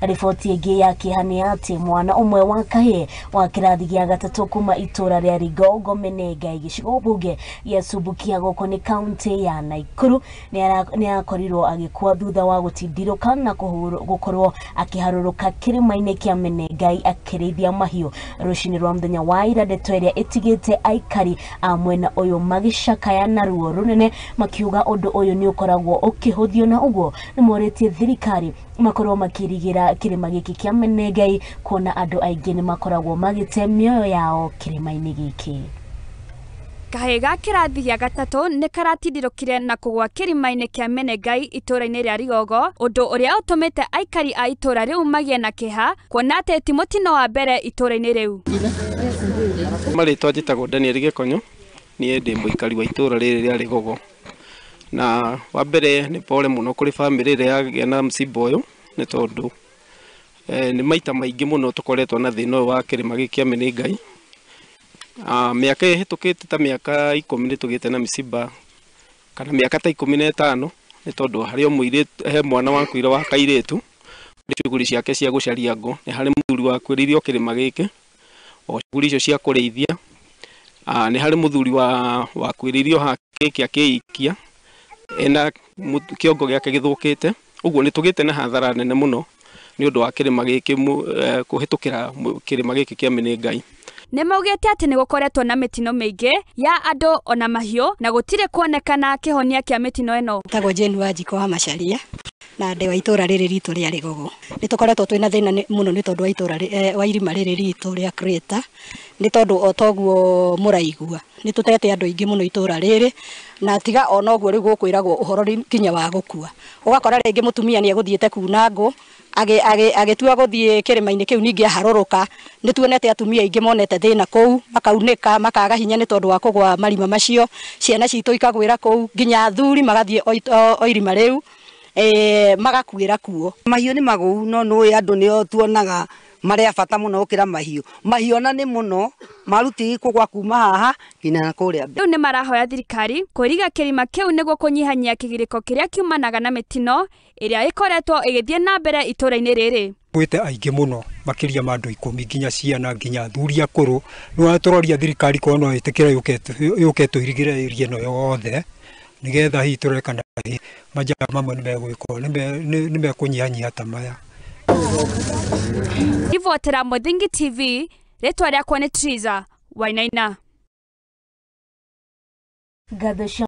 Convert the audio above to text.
Na riboti ĩngĩ ya kĩeha nĩ atĩ mwana ũmwe wa kahĩĩ wa kĩrathi gĩa gatatũ kuma itũra rĩa Rigongo Menengai gĩcigo mbunge gĩa Subukia gũkũ nĩ kaunti ya Nakuru nĩ akorirwo agĩkua thutha wa gũtindirũka na gũkorwo akĩharũrũka kĩrĩma-inĩ kĩa Menengai akĩrĩithia mahiũ rũcinĩ rwa mũthenya wa ira. Ndeto ĩrĩa ĩtigĩte aikari a mwena ũyũ magĩcakaya na ruo rũnene makiuga ũndũ ũyũ nĩ ũkoragwo ũkĩhũthio na ũguo nĩ morĩtie thirikari makorwo makĩrigĩra kĩrĩma gĩkĩ kĩa Menengai kuona andũ aingĩ nĩ makoragwo magĩte mĩoyo yao kĩrĩma-inĩ gĩkĩ. Kahĩĩ ga kĩrathi gĩa gatatũ nĩ karatindirũkire na kũgũa kĩrĩma-inĩ kĩa Menengai itũũra-inĩ rĩa Rigogo, ũndũ ũrĩa ũtũmĩte aikari a itũũra rĩu magĩe na kĩeha kuona atĩ ti mũtino wa mbere itũũra-inĩ rĩu. Marĩtwa njĩtagwo Daniel Gĩkonyo, niĩ ndĩ mũikari wa itũũra rĩrĩ rĩa Rigogo. Na wa mbere nĩ pole mũno kũrĩ bamĩrĩ ĩrĩa yagĩa na msiba ũyũ, nĩ tondũ nĩ maita maingĩ mũno tũkoretwo na thĩna ũyũ wa kĩrĩma gĩkĩ kĩa Menengai. Mĩaka ĩhĩtũkĩte ta mĩaka 10 nĩ tũgĩte na mĩciba kana mĩaka ta 15, nĩ tondũ harĩ o mũirĩtu, he mwana wakuire wa kairĩtu shughuli ciake cia gũcaria ngũ, nĩ harĩ mũthuri wakuĩrĩire o kĩrĩma gĩkĩ o shughuli icio cia kũrĩithia. Nĩ harĩ mũthuri wakuĩrĩire o haha gĩkĩ akĩikia ena kĩongo gĩake gĩthũkĩte. Ũguo nĩ tũgĩte na hathara nene mũno nĩ ũndũ wa kĩrĩma gĩkĩ kũhĩtũkĩra kĩrĩma gĩkĩ kĩa Menengai. Nĩ maugĩte atĩ nĩ gũkoretwo na mĩtino mĩingĩ ya andũ ona mahiũ na gũtirĩ kuonekana kĩhonia kĩa mĩtino ĩno. Tagwo Jane Wanjikũ wa Macharia na ndĩ wa itũũra rĩrĩ ritũ rĩa Rigogo. Nĩ tũkoretwo twĩna thĩna mũno nĩ tondũ wa itũũra wa irima rĩrĩ ritũ rĩa Crater, nĩ tondũ o toguo mũraigua nĩ tũtete andũ aingĩ mũno itũũra rĩrĩ, na tiga ona ũguo rĩu gũkwĩragwo ũhoro nginya wa gũkua. Ũgakora rĩngĩ mũtumia nĩ egũthiĩte kuna ngũ agĩtua gũthiĩ kĩrĩma-inĩ kĩu ningĩ aharũrũka. Nĩ tuonete atumia aingĩ monete thĩna kũu, makaunĩka makaga hinya nĩ tondũ wa kũgũa marima macio, ciana citũ ikagwĩra kũu, nginya athuri magathiĩ o irima rĩu magakuĩra kuo. Mahiũ nĩ magũu no nĩũĩ andũ nĩo tuonaga marĩ a bata mũno gũkĩra mahiũ. Mahiũ ona nĩ mũno maruti kũgwa kuma haha nginya kũrĩa mbere. Rĩu nĩ marahoya thirikari kũiriga kĩrĩma kĩu nĩguo kũnyihanyihia kĩgirĩko kĩrĩa kiumanaga na mĩtino ĩrĩa ĩkoretwo ĩgĩthiĩ na mbere itũũra-inĩ rĩrĩ. Gwĩte aingĩ mũno makĩria ma andũ 10 nginya ciana nginya athuri akũrũ. Nĩ tũroria thirikari korwo no ĩtĩkĩre yũke tũirigĩre area ĩno yothe nĩgetha hihi tũrore kana majaa mamwe nĩmegwĩkwo nĩmekũnyihanyihia ta maya. Ribotera Muthingi TV, rĩtwa rĩakwa nĩ Triza Wainaina. Ngatho.